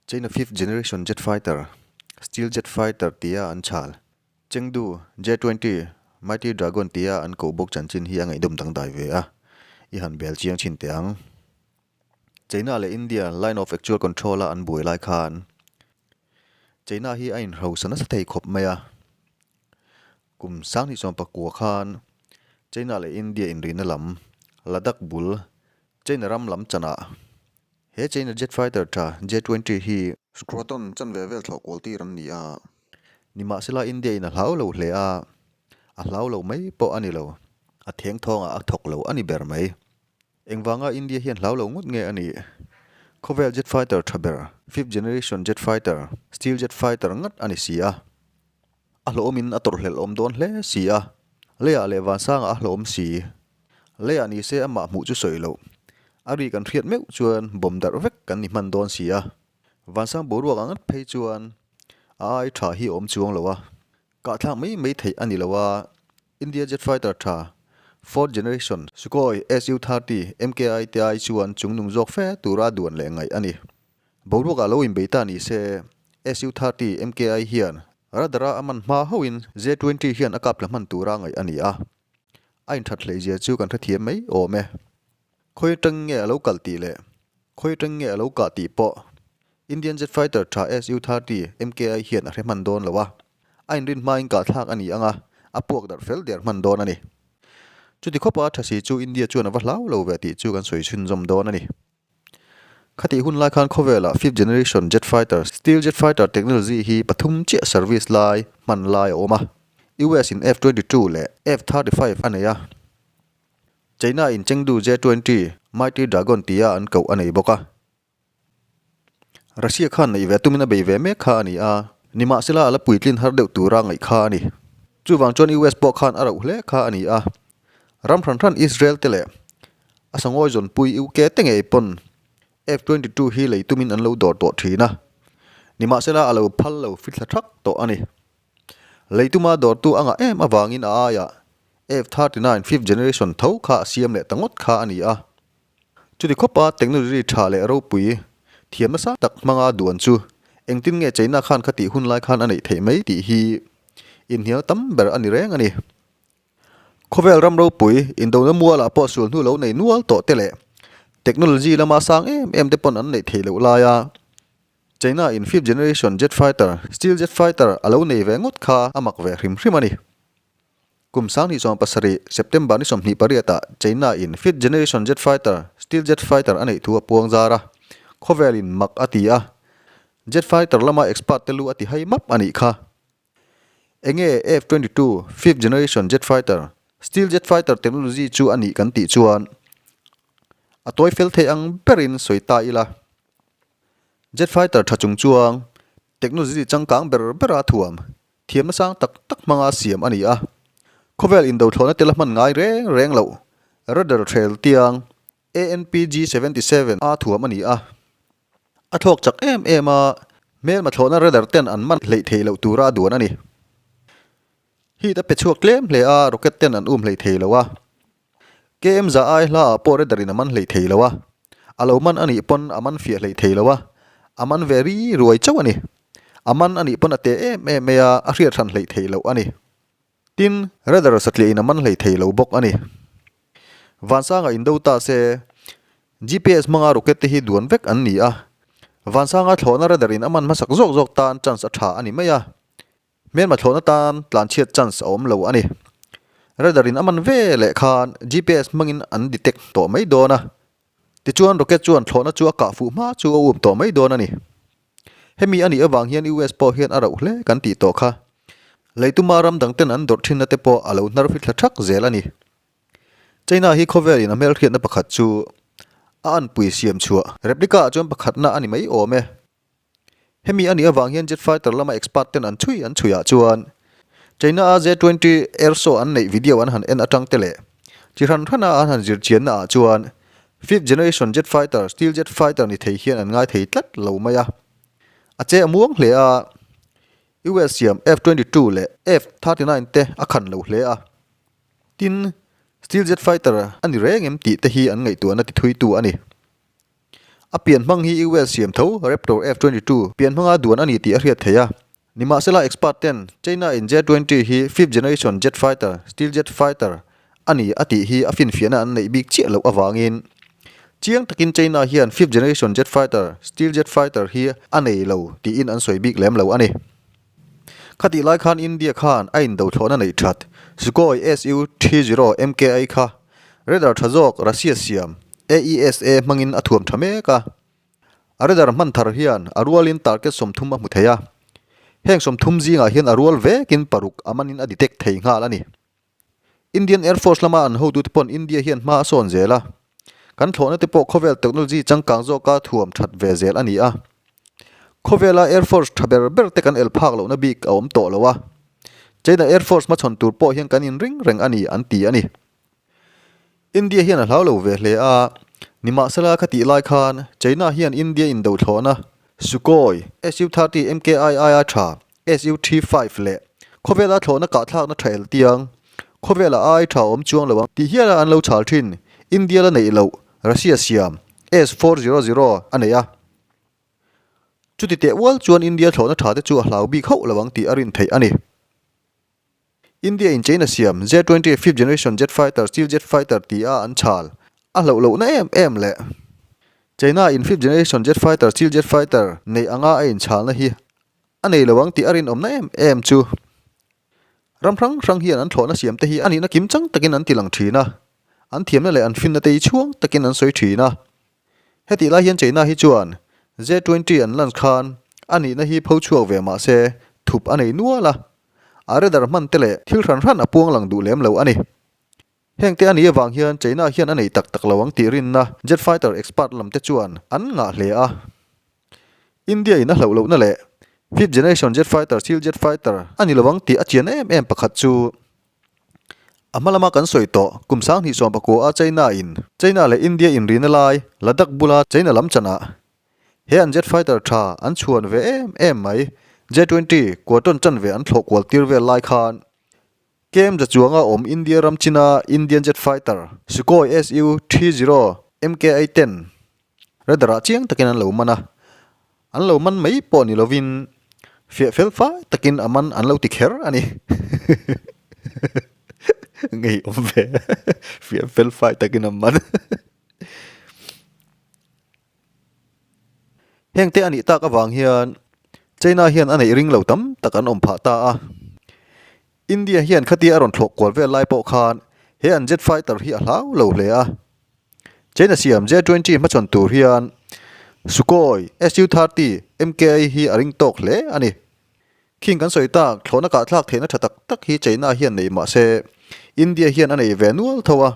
China fifth generation jet fighter, Steel jet fighter tia an chhal, Chengdu J 20 Mighty Dragon tia an koh bawk chanchin hi a ngaihdawm dangdai ve a, i han bel chiang thin teh ang. China leh India line of actual control a an buai lai khan China hi a inhrosa nasa thei khawp mai a. Kum 2019 khan China leh India inrihna lam Ladakh bul China ram lam chanah he China jet fighter tha J 20 hi Squadron chanve vel thlawh kual tir an ni a. Nimahsela India in a hlau lo hle a, a hlau lo mai pawh a ni lo, a theng thawngah a thawk lo a ni ber mai. Engvanga India hian hlau lo ngawt nge a nih? Khawvel jet fighter tha ber, fifth generation jet fighter, steel jet fighter ngat a ni si a. A hlawhawmin a tawrhhlelh awm dawn hle si a. Leiah leh vansangah a hlawhawm si. Leiah ni se amah hmuh chu sawi loh. A ri kan hriat meuh chuan bawm darh vek kan ni hman dawn si a. Vansang boruak ang ngat phei chuan a ai tha hi a awm chuang lo a. Kahthlak mai mai theih a ni lo a, India jet fighter tha, fourth generation, Sukhoi Su 30 MKI te ai chuan chungnung zawk fe tura duan leh ngaih a ni. Boruakah lo inbei ta ni se, Su 30 MKI hian radar-a a man hma hauhin J 20 hian a kap tla hman tura ngaih a ni a. A inthat hleihzia chu kan hrethiam mai awm e. Khawi atang nge a lo kal tih leh khawi atang nge a lo kah tih pawh Indian jet fighter tha Su 30 MKI hian a hre hman dawn lo a, a inrin hmain kahthlak a ni ang a, a puak darh fel der hman dawn a ni. Chuti khawpa tha si chu India chuan a va hlau lo ve tih chu kan sawi chhunzawm dawn a ni. Khatih hun lai khan khawvelah fifth generation jet fighter, steel jet fighter technology hi pathum chiah service lai hman lai a awm a, US in F 22 leh F 35 a nei a. China in Chengdu J 20 Mighty Dragon tia an koh a nei bawk a. Russia khan neih ve tumin a bei ve mek kha a ni a, nimahsela a la puitlin har deuh tura ngaih kha a ni. Chuvang chuan US pawh khan a rauh hle kha a ni a. Ram hran hran Israel te leh a sangawi zawnpui UK te ngei pawn F 22 hi lei tumin an lo dawr tawh thin a, nimahsela a lo phal lo fithla thak tawh a ni. Lei tuma dawrtu a ngah em avangin a aiah F 39 fifth generation tho kha a siam leh ta ngawt kha a ni a. Chuti khawpa technology tha leh ropui thiam nasa tak hmanga duan chu engtin nge China khan khatih hun lai khan a neih theih mai tih hi inhnial tam ber a ni reng a ni. Khawvel ram ropui indona mualah pawh sual hnu lo nei nual tawh te leh technology lama sang em em te pawn an neih theih loh laia China in fifth generation jet fighter, steel jet fighter a lo nei ve ngawt kha a mak ve hrim hrim a ni. Kum 2017 September ni 28 ah China in fifth generation jet fighter, steel jet fighter a neih thu a puang zar a, khawvel in mak a ti a, jet fighter lama expert te lu a ti hai map a nih kha. Enge F 22 fifth generation jet fighter, steel jet fighter technology chu a nih kan tih chuan a tawi fel thei ang berin sawi ta ila. Jet fighter tha chung chuang technology changkang ber bera thuam thiamna sang tak tak hmanga siam a ni a. Khawvel indothlawhna tel a hman ngai reng reng loh radar hrel tiang ANPG 77 a thuam a ni a. A thlawk chak em em a, hmelma thlawhna radar ten an man hleih theih loh tura a duan a ni. Heat a pe chhuak tlem hle a, rocket ten an um hleih thei lo a. KM za ai hla ah pawh radar in a man hleih thei lo a, a lo man a nih pawn a man fiah hleih thei lo a, a man ve ri ruai chauh a ni. A man a nih pawn a te em em mai a, a hriat hran hleih theih loh a ni. Tin, radar satliah in a man hleih thei lo bawk a ni. Vansanga indo ta se, GPS hmanga rocket te hi duan vek an ni a, Vansanga thlawhna radar in a man hmasak zawk zawk tan chance a tha a ni mai a. Hmelma thlawhna tan tlanchhiat chance a awm lo a ni. Radar in a man ve leh khan GPS hmangin an detect tawh mai dawn a. Tichuan rocket chuan thlawhna chu a kah fuh hma chu a up tawh mai dawn a ni. Hemi a nih avang hian US pawh hian a rauh hle kan tih tawh kha. Leituma ram dang ten an dawrh thinna te pawh a lo hnar fithla thak zel a ni. China hi khawvel in a hmelhriatna pakhat chu a anpui siam chhuah replica ah chuan pakhatna a ni mai awm e. Hemi a nih avang hian jet fighter lama expert ten an chhui an chhuiah chuan China a J 20 air show an neih video an han en atang te leh chi hran hrana an han zir chianna ah chuan fifth generation jet fighter steel jet fighter ni thei hian an ngai thei tlat lo mai a. A che a muang hle a, US siam F 22 leh F 39 te a khan lo hle a. Tin, steel jet fighter a ni reng em tih te hi an ngaihtuahna ti thuitu a ni. A pian hmang hi US siam tho Raptor F-22 pian hmanga duan a ni tih a hriat theih a. Nimahsela expert ten China in J-20 hi fifth generation jet fighter, steel jet fighter, a ni a tih hi a finfiahna an neih bik chiah loh avangin chiang takin China hian fifth generation jet fighter, steel jet fighter, hi a nei lo tiin an sawi bik lem lo a ni. Khatih lai khan India khan a indothlawhna neih that Sukhoi Su-30 MKI kha radar tha zawk Russia siam AESA hmangin a thuam tha mek a. A radar hman thar hian a rualin target 30 a hmu thei a. Heng 30 zingah hian a rual vekin paruk a manin a detect thei nghal a ni. Indian Air Force lama an hotute pawn India hian hma a sawn zel a, kan thlawhna te pawh khawvel technology changkang zawka thuam that ve zel a ni a. Khawvela Air Force tha ber ber te kan el phak lohna bik a awm tawh lo a, China Air Force hmachhawn tur pawh hian kan inring reng a ni an ti a ni. India hian a hlau lo ve hle a, nimahsela khatih lai khan China hian India indo thlawhna Sukhoi Su-30 MKII a tha SUT-5 leh khawvela thlawhna kahthlakna tha el tiang, khawvela ai tha awm chuang lo ang tih hiala an lo chhal thin, India la neih loh Russia siam S-400 a nei a. Chuti teh ual chuan India thlawhna tha te chu a hlau bik hauh lo ang tih a rin theih a ni. India in China siam J-20 fifth generation jet fighter steel jet fighter ti a an chhal a hlauh lohna em em leh China in fifth generation jet fighter steel jet fighter neih anga a inchhalna hi a nei lo ang tih a rinawmna em em chu ram hrang hrang hian an thlawhna siam te hi a nihna kim chang takin an ti lang thin a, an thiamna leh an finna te hi chhuang takin an sawi thin a. Hetih lai hian China hi chuan J-20 an launch khan a nihna hi pho chhuak ve mah se thup a nei nual a, a radar hman te leh thil hran hran a puang lang duh lem lo a ni. Hengte a nih avang hian China hian a nei tak tak lo ang tih rinna jet fighter expert lam te chuan an ngah hle a. India in a hlauh lohna leh fifth generation jet fighter steel jet fighter a ni lo ang tih a chian em em pakhat chu a hma lama kan sawi tawh kum 2019 a China in China leh India inrina lai Ladakh bula China lam chanah he an jet fighter tha an chhuan ve em em mai J-20 kuaṭawn chanve an thlawh kual tir vel lai khan Kem za chuanga awm India ram china Indian jet fighter Sukhoi Su-30 MKI ten radar ah chiang takin an lo man a, an lo man mai pawh ni lovin fiah fel fai takin a man an lo ti kher a ni. Ngei awm ve fiah fel fai takin a man. Hengte a nih tak avang hian China hian a neih ring lo tam tak an awm phah ta a. India hian khatia a rawn thlawh kual vel lai pawh khan he an jet fighter hi a hlau lo hle a. China siam J-20 hmachhawn tur hian Sukhoi Su-30 MKI hi a ring tawk hle a ni. Khing kan sawi tak thlawhna kahthlak theihna tha tak tak hi China hian nei mah se India hian a nei ve nual tho a.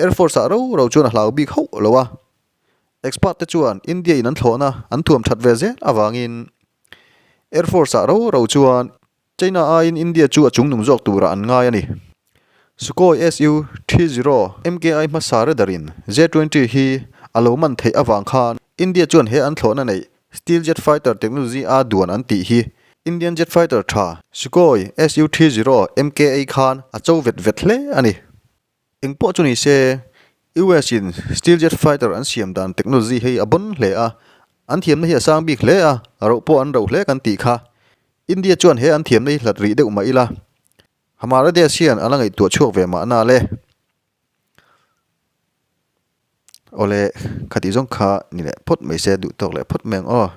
Air Force ah ro ro chuan a hlau bik hauh lo a. Expert te chuan India in an thlawhna an thuam that ve zel avangin Air Force ah ro ro chuan China aiin India chu a chungnung zawk turah an ngai a ni. Sukhoi Su-30 MKI hmasa radar in J-20 hi a lo man theih avang khan India chuan he an thlawhna neih Steel Jet Fighter technology a duan an tih hi Indian Jet Fighter tha Sukhoi Su-30 MKI khan a cho vet vet hle a ni. Eng pawh chu ni se, US in Steel Jet Fighter an siam dan technology hei a bon hle a, an thiamna hi a sang bik hle a, roh pawh an roh hle kan tih kha. India chuan he an thiamna hi hlat rih deuh mah ila, Hamara Desh hian a la ngaihtuah chhuak ve mahna le. Awle, khatih zawng kha ni leh phawt mai se, duh tawk leh phawt mai ang aw.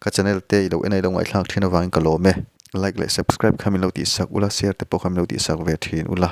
Ka channel te i lo en a i lo ngaihthlak thin avangin ka lawm e. Like leh subscribe kha min lo tihsak ula, share te pawh kha min lo tihsak ve thin ula.